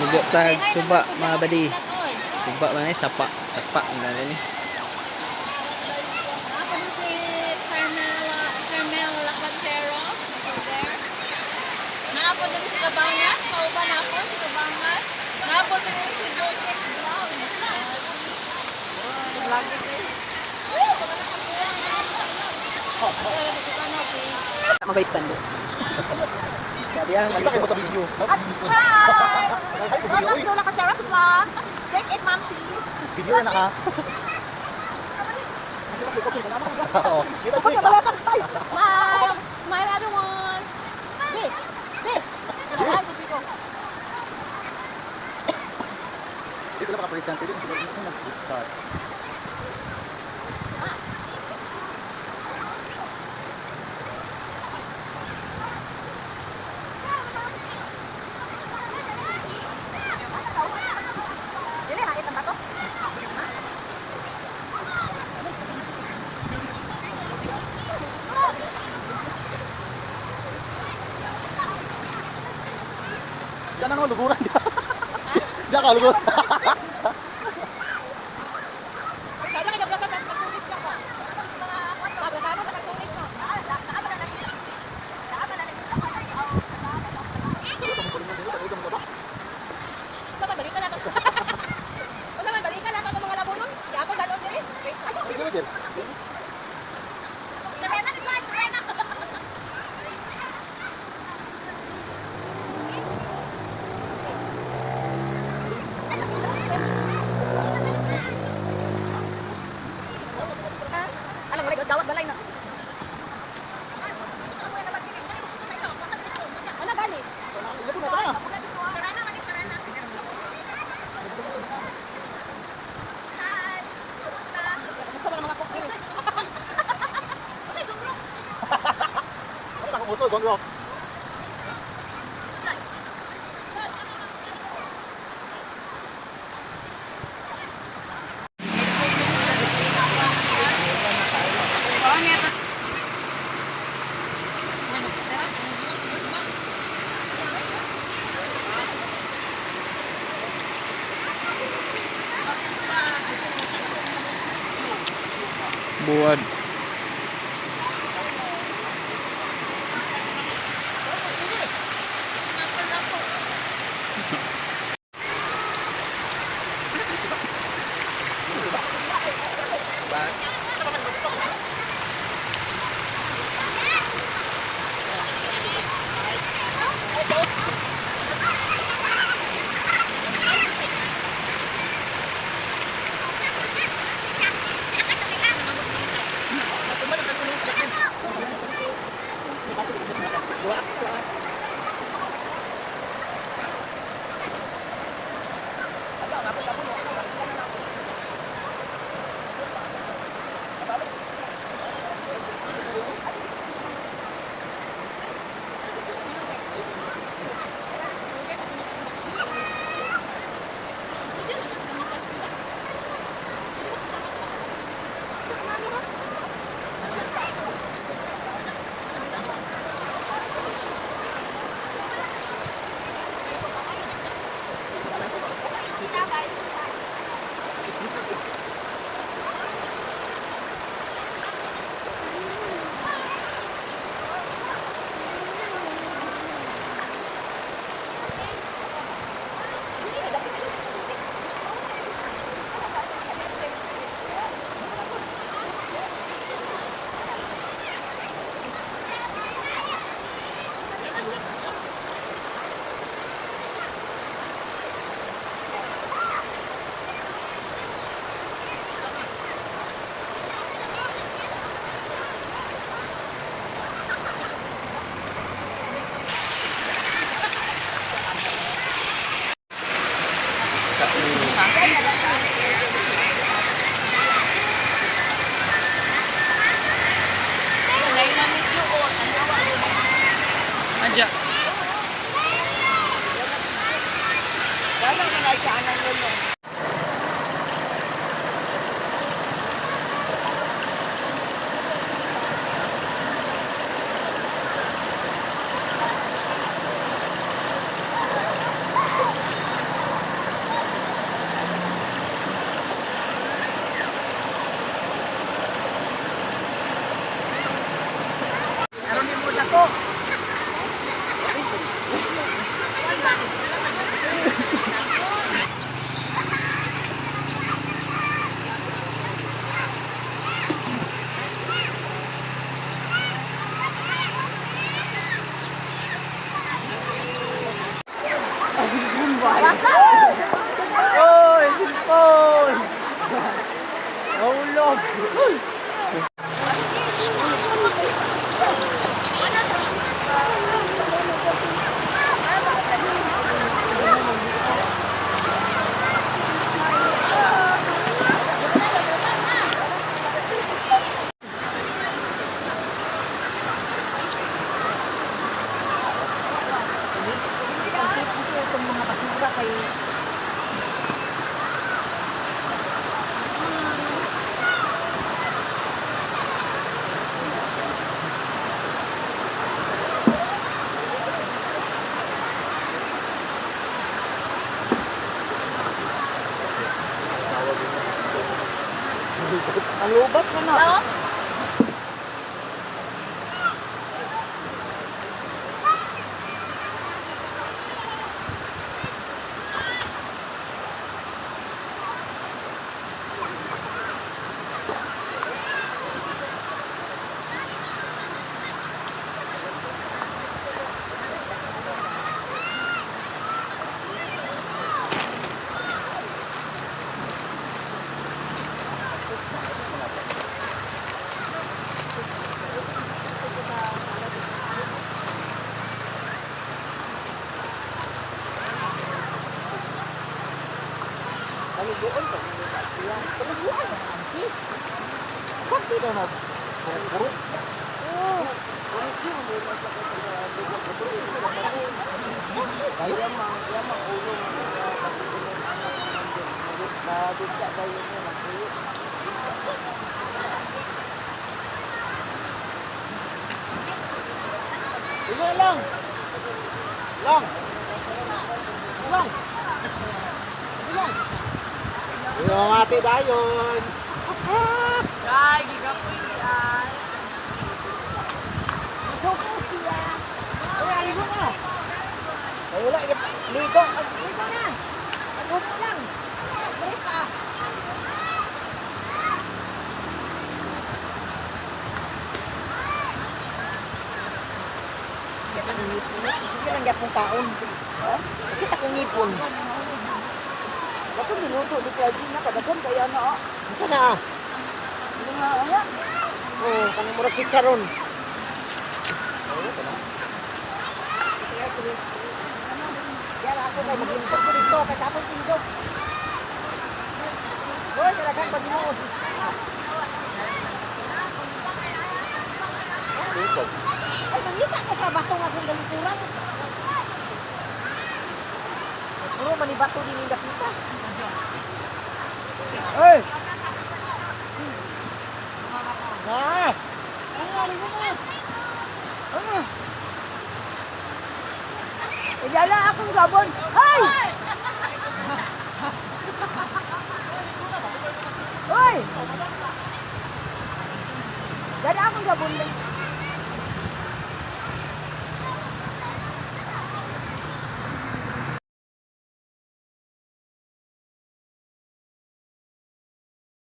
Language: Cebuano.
Ligo tag suba, mga badi. Suba man eh, sapa, sapa ang gani ni. Ako ni si Carmela, Carmel Lacachero. Over there. Naapo din si Kabangas. Kauban ako si Kabangas. Naapo din si Joseph Brown. Lagi ko. Magay stand. Sabi ah, Kita kayo sa video. Hi! Welcome to Lacachero's vlog. This is Ma'am Shi. Video na ka. Oo. Kita Okay, welcome tayo. Smile! Smile, everyone! Big! Big! One, two, three, go. Dito na maka-present. Dito na sila nag-start. Dili, nakita ba to? Diyan na naman, luguran. Diyan ka, luguran. Kaya ka nablasa sa pagsulis ka pa. Abrasado sa pagsulis mo. Sa balikan na to. Unsa man balikan na to itong mga labunon? Di ako dalon diri. Wait, ayo. Video, Jel. Serena, di ba? Serena. Alam mo, dawat balay na. Ano gali? Serena, mani Serena. Hi. Kumusta? Kumusta ba ang mga kok? Okay, sumro. Ano na uso, Zone Rocks. Buwad. Adya. Oy, cellphone! Nahulog! Itong mga basura kay Ang lubat mo na. Paliguan pa. Paliguan ang auntie. Sakti daw na. Puro. Oo. Dili lang. Lang. Lang. Lang. Hindi na mamati dayon. Ay, gigapoy siya. Ay, aligo na. Ay, wala. Ligo. Ligo na. Pag-upo lang. Break pa. Kita kong ngipon. Sige lang yapong kaon. Kita kong ngipon. Dato niluto ni Claudine na kadagan kaya na oh. Unsa na ah? Nga nga. Oh, kanang murag si Charon. Yan ako kay maglingkod ko dito kay kapoy tindog. Hoy, talagang ba Ginoo? Ay, mangita ko sa bato nga akong galikuran. Puro man ni bato din yung dakita. Oy! Na. Ano, aligo na. Ijala akong gabon. Ay! Hoy! Dala akong gabon.